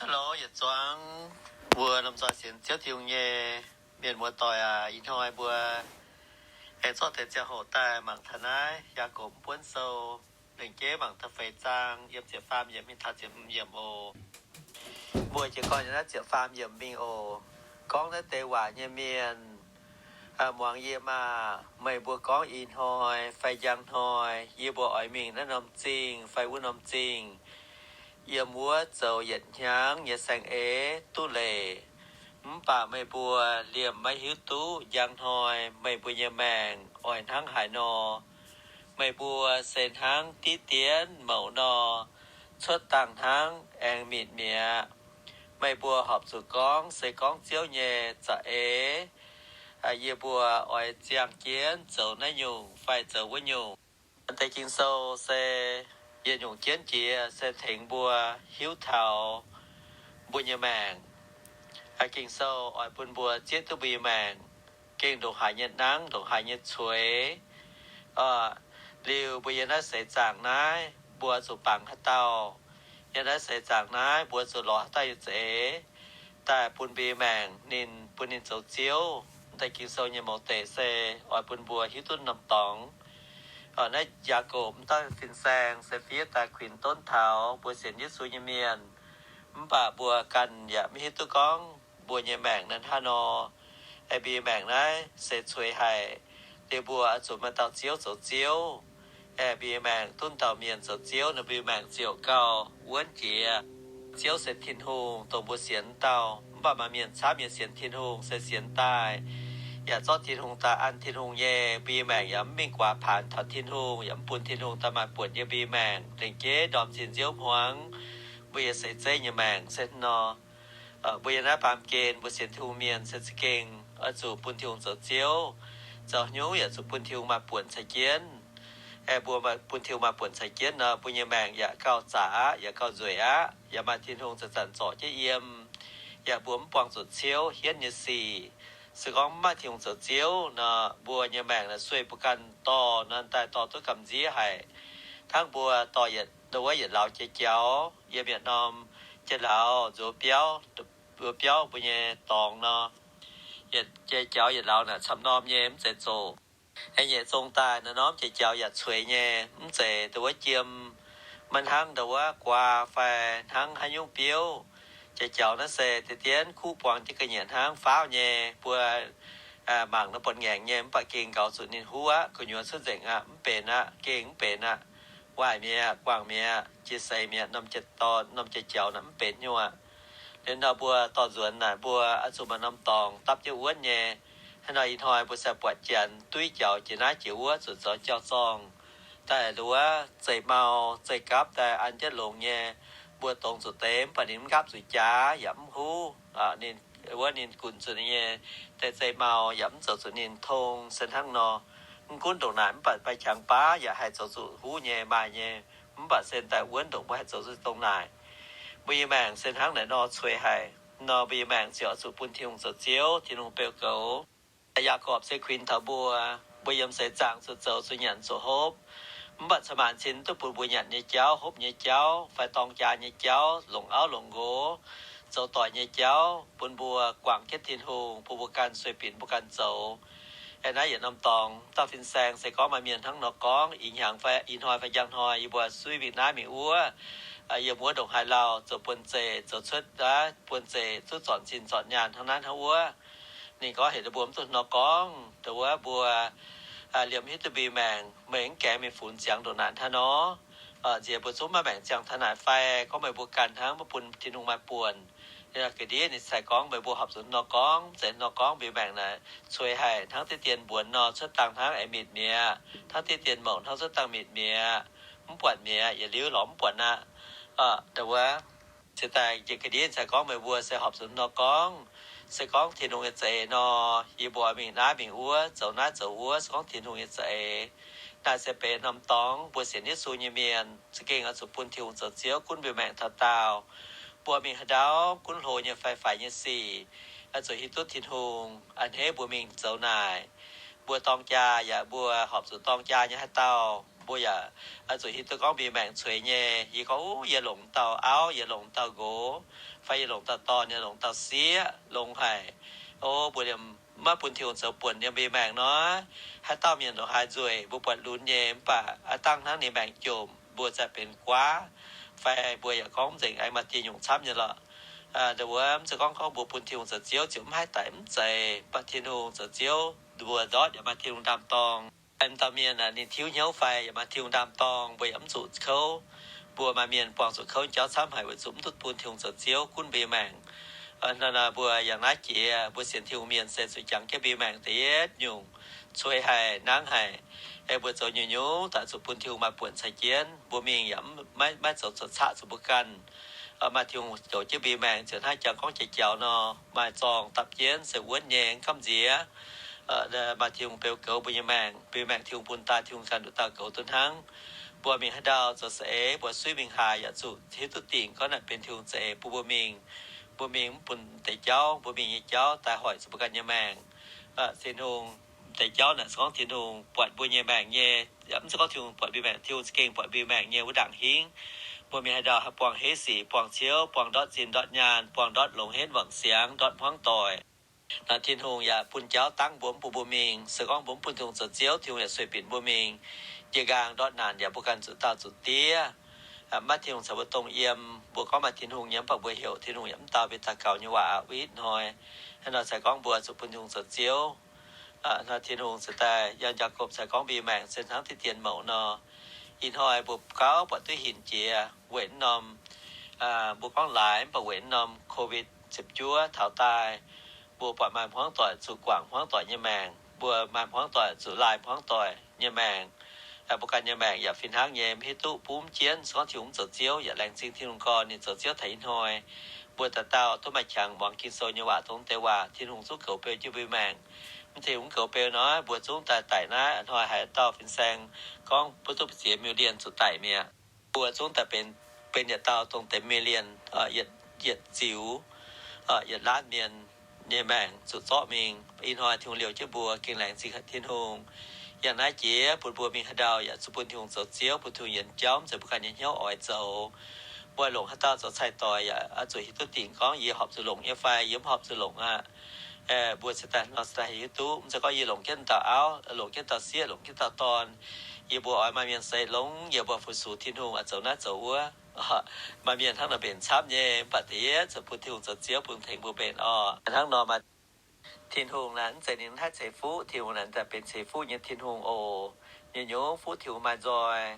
Hello, yietc zuangx mbuo lomh nzoih sienx Ziouv Tin-Hungh nyei mienh muoz-doic aac, ih hnoi mbuo aengx zorqv deix ziangh hoc daaih mangc taux naaiv Yaagorpc Buonv Sou, lengc jeiv mangc da'feix zaang, yiem ziepc faam yiemc mingh taux ziepc hmz yiemc oc. Mbuo jiez gorn yiem naaiv ziepc faam yiemc mingh oc. Gorngv naaiv deix waac nyei mienh, muangx yie maah! Meih mbuo gorngv ih hnoi fai njang hnoi yie mbuo oix mingh naaiv norm zingh fai wuov norm zingh, yiem wuov zoux yietc hnyangx nyei saeng-eix duqv leiz. Mv baac meih mbuo liemh maiv hiuv duqv njang hnoi meih mbuo nyei maengc oix hnangv haaix nor. Meih mbuo se hnangv diqv dienv mouc nor, cuotv dangh hnangv aengx mitc mi'aqv. Meih mbuo horpc zuqc gorngv se gorngv Ziouv nyei za'eix, yie mbuo oix ziangh jienv zoux naaiv nyungc fai zoux wuov nyungc. Naaiv deix Ging-Sou se yietc nyungc jienv jiex se tengx mbuo hiuv taux mbuo nyei maengc. Ging-Sou oix bun mbuo zieqv duqv mbuo nyei maengc gengh ndongc haaix nyei nangv, ndongc haaix nyei cueix. Liuz mbuo yiem naaiv seix zaangc naaiv mbuo zuqc bangc haaix dauh, yiem naaiv seix zaangc naaiv mbuo zuqc lorz haaix dauh nyei za'eix daaih bun mbuo nyei maengc ninh, bun ninh zoux ziouv. Naaiv deix Ging-Sou nyei mouz deic se oix bun mbuo hiuv duqv norm dorngx. Naaiv Yaagorpc wuov dauh fin-saeng se fiev daaih kuinx donv taux mbuo sienx Yesu nyei mienh. Mv baac mbuo ganh yaac maiv hiuv duqv gorngv mbuo nyei maengc naaiv hnangv nor. Aengx mbuo nyei maengc naaiv se cueix haic. Liuz mbuo oix zuqc maaih dauh Ziouv zoux Ziouv. Aengx mbuo nyei maengc duqv dauh mienh zoux Ziouv nor, mbuo nyei maengc ziouc gauh wuonv jiex. Ziouv se Tin-Hungh, dongh mbuo sienx dauh. Mv baac maaih mienh camv nyei sienx Tin-Hungh se sienx daaih yaac zorqv Tin-Hungh daaih an Tin-Hungh nyei. Mbuo nyei maengc yaac mv mingh guaax paanx taux Tin-Hungh, yaac mv bun Tin-Hungh daaih maaih buonc yiem mbuo nyei maengc. Lengc jeiv ndorm zinh nziouv hmuangx mbuo nyei seix zeiv nyei maengc se nor. Mbuo yiem naaiv baamh gen mbuo sienx Tin-Hungh mienh se za'gengh oix zuqc bun Tin-Hungh zoux Ziouv. Zoux haaix nyungc yaac zuqc bun Tin-Hungh maaih buonc caux jienv. Aengx mbuo bun Tin-Hungh maaih buonc caux jienv nor, mbuo nyei maengc yaac gauh zaqc aqv, yaac gauh nzueic aqv, yaac maaih Tin-Hungh zanc-zanc zorc jienv yiem. Yaac mbuo mv buangh zuqc ciouv hienv nyei sic. Se gorngv mv maaih Tin-Hungh zoux Ziouv nor, mbuo nyei maengc naaic sueih mbuo ganh dorh nor daaih dorh duqv gamh nziev haic. Hnangv mbuo dorh yietc, wuov yietc lauz jai-jaux yiem yietc norm jai-lauz nzuonx biauv, nzuonx biauv mbuo nyei dorngx nor, yietc jai-jaux yietc lauz naaic camv-norm nyei mv zeiz zoqc. Aengx nyeic zong daaih naaiv norm jai-jaux yaac cueix nyei, mv zeiz ndau wuov jiem, maiv hnangv ndau wuov guaa fai hnangv haaix nyungc biouv. Jai-jaux naaiv se deix dienv kuv buang jienv ga'nyiec hnangv faauv nyei. Mbuo mangc nor buonv ngaengc nyei, mv baac gengh nqauz zuqc ninh huv aqv, gu'nyuoz cuotv nzengc aqv, mv benx aqv, gengh mv benx aqv. Waaic mi'aqv, guangc mi'aqv, jiex seix mi'aqv, norm jai-jaux naaic mv benx nyuoqc. Liuz nor mbuo dorh nzuonx naaic mbuo oix zuqc maaih norm dorngx dapv jienv wuonv nyei. Hnangv nor ih hnoi mbuo se buatc janx duiv jaux jiex naaiv jiex wuov zuqc zoux jauv-zorng daaih luov zeih mau zeih gapv daaih an jienv longx nyei. Mbuo dongz zuqc deix mv baac ninh mv nqaapv zuqc jaax yaac mv huv. Ninh, wuov ninh gunv zuqc ninh nyei deix zeih mau yaac mv zoux zuqc ninh tong se hnangv nor. Mv gunv ndongc naaic mv baac maaih qangx baav yaac haih zoux zuqc huv nyei maaih nyei. Mv baac se daaih wuonv ndongc mbuo haih zoux zuqc dongh naaic. Mbuo nyei maengc se hnangv naaic nor cueix haic nor, mbuo nyei maengc ziouc oix zuqc bun Tin-Hungh zoux Ziouv, Tin-Hungh beu goux. Yaagorpc se kuinx taux mbuo, mbuo yiem seix zaangc zuqc zoux zuqc nyanc zuqc hopv, mv baac cin-maanc cin duqv bun mbuo nyanc nyei jauv, hopv nyei jauv, fai dorng jaa nyei jauv, longc auv longc nqox, zoux doic nyei jauv, bun mbuo guangc jienv Tin-Hungh, bun mbuo ganh sueih binc mbuo ganh zoux. Aeqv, naaiv yietc norm dorngx dauh fin-saeng se gorngv maaih mienh hnangv nor gorngv, ih hnyangx fai ih hnoi fai njang hnoi yie mbuo suiv mingh naaiv mingh wuov, yiem wuov ndongc haaix lauh zoux buonv-zeic, zoux cuotv buonv-zeic, zuqv zornc zinh zornc nyaanh hnangv naaiv hnangv wuov. Ninh gorngv heuc mbuo mv dungx nor gorngv, dongh wuov mbuo liemh hiuv duqv mbuo maengc, meih mv gaengh mingh funx ziangx ndongc naaic hnangv nor. Nziex mbuo zungv maiv maengc ziangh taux naaic fai? Gorngv meih mbuo ganh hnangv maiv bun Tin-Hungh maaih buonc. Ga'ndiev ninh cingx gorngv meih mbuo horpc zuqc nor gorngv, mv zeiz nor gorngv mbuo maengc naaic cueix haic hnangv diqv dien mbuonx nor, cuotv dangh hnangv aengx mitc mi'aqv, hnangv diqv dien mouc hnangv cuotv dangh mitc mi'aqv, mv buatc mi'aqv, yietc liuz lorz mv buatc aqv. Dongh wuov se daaih ga'ndiev ninh cingx gorngv meih mbuo se horpc zuqc nor gorngv, se gorngv Tin-Hungh nyei za'eix nor, yie mbuo mingh naaiv mingh wuov, zoux naaiv zoux wuov, se gorngv Tin-Hungh nyei za'eix. Naaiv se benx norm dorngx mbuo sienx Yesu nyei mienh za'gengh oix zuqc bun Tin-Hungh zoux Ziouv gunv mbuo maengc taux daauh. Mbuo mingh haaix ndau gunv hlo nyei fai faix nyei sic, oix zuqc hiuv duqv Tin-Hungh a'hneiv mbuo mingh zoux naaic. Mbuo dorng jaa yaac mbuo horpc zuqc dorng jaa nyei haaix dauh, Mbuo yaac oix zuqc hiuv duqv gorngv mbuo maengc cueix nyei. Yie gorngv, Uv, yie longc dauh auv, yie longc dauh nqox, fai yie longc dauh dorn, yie longc dauh sieqv, longx haic. O, mbuo liemh maiv bun Tin-Hungh zoux buonc yiem mbuo maengc nor, haaix dauh mienh ndongc haaix nzueic mbuo buatc lunx nyei, mv baac aav dangh hnangv ninh maengc jomc, mbuo za'gengh benx guaav, fai mbuo yaac gorngv nzengc aengx maaih diuh nyungc camv nyei lorqc. Ndau wuov mv zeiz gorngv, gorngv mbuo bun Tin-Hungh zoux ziouv ziouc mv haih daic mv zeiz, mv baac Tin-Hungh zoux ziouv, mbuo ndortv yaac maaih Tin-Hungh ndaam-dorng. Maaih dauh mienh ninh tiuv hnyouv fai yaac maaih Tin-Hungh ndaam-dorng, mbuo yaac mv zuqc kouv. Mbuo maaih mienh buangh zuqc kouv jauv camv haic weic zuqc mv duqv bun Tin-Hungh zoux ziouv, gunv mbuo nyei maengc. Nor, mbuo yangh naaiv jiex mbuo sienx Tin-Hungh mienh se zuqc jangx jienv mbuo nyei maengc da'yietv nyungc, cuei haic, nangv haic. Aeqv, mbuo zoux nyungc-nyungc daaih zuqc bun Tin-Hungh maaih buonc caux jienv, mbuo mingh yaac mv, maiv, maiv zoux cuotv caqv zuqc mbuo ganh. Maaih Tin-Hungh goux jienv mbuo nyei maengc ziouc hnangv jangx gorngv jiex jaux nor, maaih zorngh dapv jienv se wuonv nyei, mv gamh nziex. Maaih Tin-Hungh beu goux mbuo nyei maengc, mbuo nyei maengc Tin-Hungh bun daaih, Tin-Hungh ganh nduqc dauh goux duqv hnangv. Mbuo mingh haaix ndau zoux saeng-eix, mbuo suiv mingh haaix yaac zuqc hiuv duqv dingc gorngv naaic benx Tin-Hungh za'eix bun mbuo mingh. Mbuo mingh mv bun deix jauv, mbuo mingh nyei jauv daaih hoic zuqc mbuo ganh nyei maengc. Tin-Hungh, deix jauv naaic se gorngv Tin-Hungh buatc mbuo nyei maengc nyei, mv zeiz gorngv Tin-Hungh buatc mbuo maengc, Tin-Hungh za'gengh buatc mbuo maengc nyei wuov ndaangc hingv. Mbuo mingh haaix ndau haih buangh heiv sic, buangh ciouv, buangh ndortv zinh ndortv nyaanh, buangh ndortv longx henv wangc siangx, ndortv hmuangv doic. Naaiv Tin-Hungh yaac bun jauv dangv mbuo, mv bun mbuo mingh. Se gorngv mbuo mv bun Tin-Hungh zoux ziouv, Tin-Hungh yaac sueih binc mbuo mingh. Jiex nqaang ndortv naanc yaac mbuo ganh zuqc daauh zuqc diev. Maiv Tin-Hungh caux mbuo dongh yiem. Mbuo gorngv maaih Tin-Hungh nyei, mv baac mbuo heuc Tin-Hungh yaac mv dau mbuo daux gaux nyei waac aqv. Wuov hitv hnoi, hnangv nor se gorngv mbuo zuqc bun Tin-Hungh zoux ziouv. Hnoi Tin-Hungh ceix daaih, yangh Yaagorpc ceix gorngv mbuo maengc se hnangv diqv dien mouc nor. Ih hnoi mbuo gauh buatc duqv hinc jiex weic naaiv norm, mbuo gorngv laaix mv baac weic naaiv norm COVID ziepc juov taux daaih, mbuo buatc maaih hmuangv doic zuqc guangc hmuangv doic nyei maengc, mbuo maaih hmuangv doic zuqc laaih hmuangv doic nyei maengc. Mbuo ganh nyei maengc yaac fih hnangv nyei, mv hiuv duqv bun jienv, se gorngv Tin-Hungh mv zoux ziouv yaac laengz zingh Tin-Hungh gorn ninh zoux ziouv taux ih hnoi. Mbuo dauh dauh duqv maaih qangx muangx Ging-Sou nyei waac dongh deix waac Tin-Hungh zungv goux beu jienv mbuo maengc. Mv Tin-Hungh mv goux beu nor, mbuo zungv daaih daic naaiv hnoi haaix dauh fin-saeng gorngv mbuo duqv ziex million zuqc daic mi'aqv. Mbuo zungv daaih benx, benx yietc dauh dongh deix million, yietc, yietc ziux, yietc laanh mienh nyei maengc zuqc zorqv mingh. Ih hnoi Tin-Hungh liouh jienv mbuo, gengh laengz zingh haic Tin-Hungh. Yangh naaiv jiex bun mbuo mingh haaix ndau yaac zuqc bun Tin-Hungh zoux ziouv, bun Tin-Hungh yienc jauv, mv zeiz mbuo ganh nyei hnyouv oix zoux. Mbuo longc haaix dauh zoux cai-doix yaac oix zuqc hiuv duqv dingc gorngv yie horpc zuqc longc nyei fai yie mv horpc zuqc longc aqv. Mbuo ceix daaih nor ceix daaih hiuv duqv, mv zeiz gorngv yie longc jienv dauh auv, longc jienv dauh sieqv, longc jienv dauh dorn. Yie mbuo oix maaih mienh seix longx, yie mbuo fu-sux Tin-Hungh oix zoux naaiv zoux wuov. Maaih mienh hnangv nor mbenc camv nyei, mv baac da'yietv zuqc bun Tin-Hungh zoux ziouv bun tengx mbuo mbenc orqc. Hnangv nor maaih Tin-Hungh naaic mv zeiz ninh haih ceix fuqv, Tin-Hungh naaic daaih benx ceix fuqv nyei Tin-Hungh oc. Nyungc-nyungc fuqv Tin-Hungh maaih nzoih.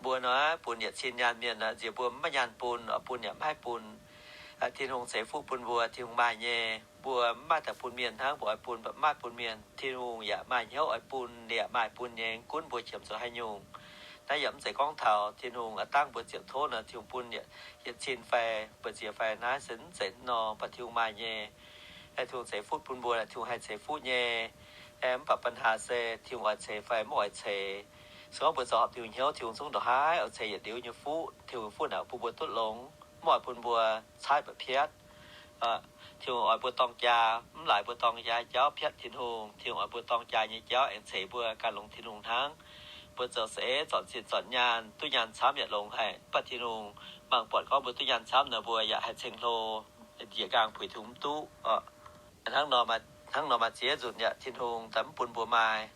Mbuo nor bun yietc cin nyaanh mienh nor, nziex mbuo mv maaih nyaanh bun, oix bun yaac mv haih bun. Tin-Hungh ceix fuqv bun mbuo, Tin-Hungh maaih nyei. Mbuo mv maaih daaih bun mienh hnangv, mbuo oix bun mv maaih bun mienh. Tin-Hungh yaac maaih hnyouv oix bun, ninh yaac maaih bun nyei, gunv mbuo qiemx zuqc haaix nyungc. Naaiv yaac mv zeiz gorngv taux Tin-Hungh aav dangh mbuo ziepc tov nor, Tin-Hungh bun yietc cin fai mbu'ziex fai naaiv se mv zeiz nor, mv baac Tin-Hungh maaih nyei. Tin-Hungh ceix fuqv bun mbuo, Tin-Hungh haih ceix fuqv nyei. Mv baac ปัญหา se Tin-Hungh oix ceix fai mv oix ceix. Se gorngv mbuo zoux horpc Tin-Hungh hnyouv, Tin-Hungh zungv ndongc haaix oix ceix yietc liuz nyei fuqv. Tin-Hungh fuqv naaic bun mbuo duqv longx, mv oix bun mbuo caaiv mba'piatv. Tin-Hungh oix mbuo dorng jaa, mv laaix mbuo dorng jaa jauv piatv Tin-Hungh. Tin-Hungh oix mbuo dorng jaa nyei jauv aengx ceix mbuo ganh longx Tin-Hungh hnangv. Mbuo zoux saeng-eix, zornc zinh zornc nyaanh, duqv nyaanh camv yaac longx haic. Mv baac Tin-Hungh mangc buatc gorngv mbuo duqv nyaanh camv nor, mbuo yaac haih ceng-hlo, njiec nqaang puix Tin-Hungh mv duqv. Hnangv nor, hnangv nor maaih ziex nzunc yaac Tin-Hungh daaih mv bun mbuo maaih,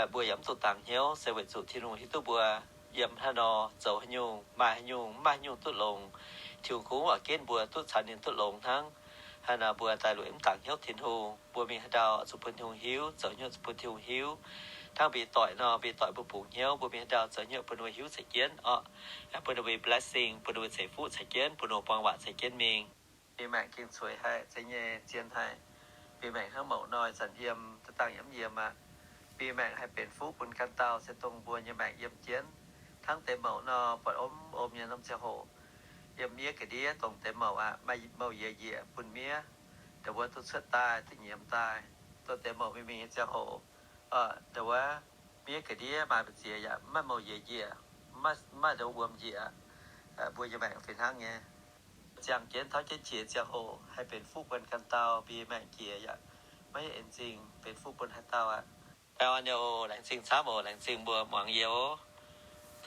mbuo yaac mv zuqc dangx hnyouv, se weic zuqc Tin-Hungh hiuv duqv mbuo yiem haaix nor zoux haaix nyungc, maaih haaix nyungc, mv maaih haaix nyungc duqv longx. Tin-Hungh kungx oix ginv mbuo duqv caux ninh duqv longx hnangv. Hnangv nor mbuo daaih lueic mv dangx hnyouv Tin-Hungh. Mbuo mingh haaix ndau zuqc bun Tin-Hungh hiuv, zoux haaix nyungc zuqc bun Tin-Hungh hiuv. Hnangv mbuo doic nor, mbuo doic mbuo bungx hnyouv, mbuo mingh haaix ndau zoux haaix nyungc bun ninh hiuv caux jienv orqc. Bun ninh mbuo blessing, bun ninh mbuo ceix fuqv caux jienv, bun ninh mbuo buang waac caux jienv mingh. Mbuo maengc gengh cueix haic, zeiz nyei, zien haic. Mbuo maengc hnangv mouc nor, zanc yiem, da'dangh yaac mv yiem aqv. Mbuo maengc haih benx fuqv bun ganh dauh se dongh mbuo nyei maengc yiem jienv. Hnangv deix mouc nor, buatc om om nyei norm ziangh hoc, yiem miev ga'ndiev dongh deix mouc aqv, maaih mouc yiec njiec bun miev, dongh wuov duqv cuotv daaih, duqv nyiemz daaih. Dongh deix mouc mingh mingh nyei ziangh hoc, dongh wuov miev ga'ndiev maaih mbu'ziex yaac mv maaih mouc yiec njiec, mv maaih, mv maaih dongh wuom njiec. Mbuo nyei maengc fih hnangv nyei. Ziangh jienv tauv jienv qiex ziangh hoc haih benx fuqv bun ganh dauh, mbuo nyei maengc jiex yaac maiv hiuv en zingh benx fuqv bun haaix dauh aqv. Baengh orn nyei oc, laengz zingh camv oc, laengz zingh mbuo muangx yie oc.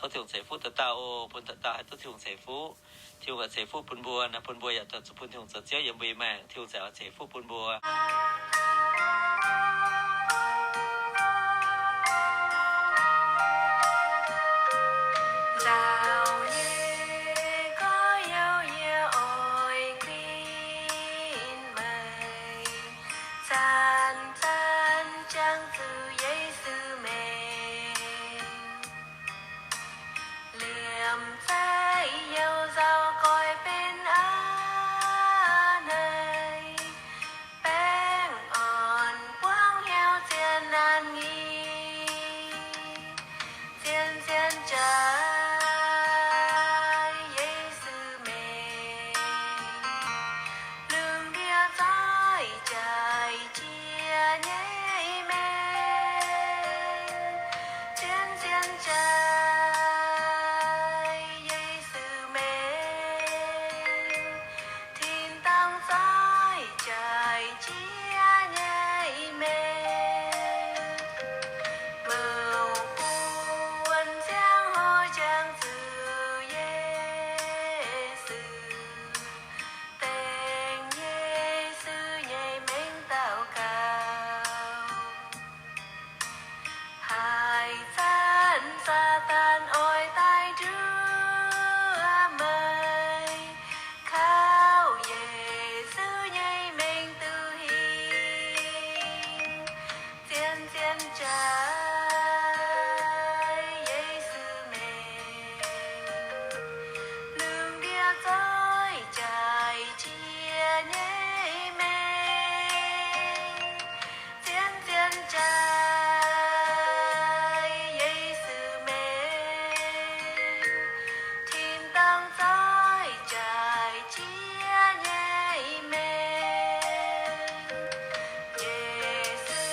Tov Tin-Hungh ceix fuqv dauh dauh oc, bun dauh dauh haih duqv Tin-Hungh ceix fuqv. Tin-Hungh oix ceix fuqv bun mbuo naaiv, bun mbuo yaac duqv zuqc bun Tin-Hungh zoux Ziouv yiem mbuo nyei maengc. Tin-Hungh ziouc oix ceix fuqv bun mbuo. Nzaaux nyei gorx-youz, yie oix kuinx meih, zanc-zanc jangx zuqc Yesu mengh. Liemh zeih youh nzauh goix benx a'hneiv, baengh orn buangv hnyouv zien naanc nyei, zien-zien jaaix Yesu mengh. Lungh ndiev zoih jaaix jiex nyei mengh, zien-zien jaaix Yesu mengh. Tin-dorngh zoih jaaix jiex nyei mengh, mouc buonc ziangh hoc jangx zuqc Yesu, dengx Yesu nyei mengh daux gaux. Haaix zanc Saadaan oix daaih nduov meih, kaux Yesu nyei mengh duqv hingh, zien-zien jaaix Yesu mengh. Lungh ndiev zoih jaaix jiex nyei mengh, zien-zien jaaix Yesu mengh. Tin-dorngh zoih jaaix jiex nyei mengh, Yesu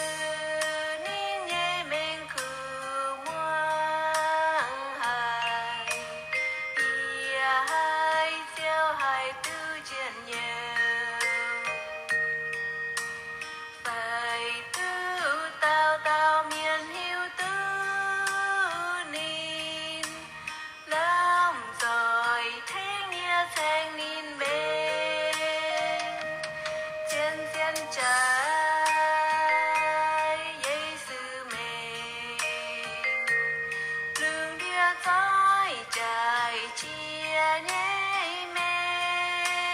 ninh nyei mengh kuv muangx haic, yie haiz ziouc haih duqv njien-youh. Fai duqv dauh dauh mienh hiuv duqv ninh, lomh nzoih tengx yie ceng ninh mengh, zien-zien jaaix Yesu mengh. Lungh ndiev zoih jaaix jiex nyei mengh,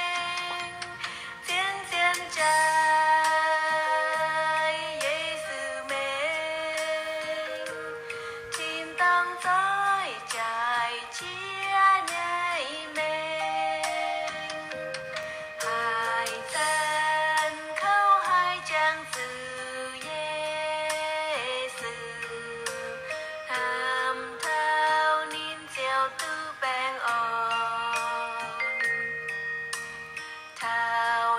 zien-zien jaaix Yesu mengh. Tin-dorngh zoih jaaix jiex nyei mengh, haaix zanc kouv haiz jangx zuqc Yesu, hnamv taux ninh ziouc duqv baengh orn. Taux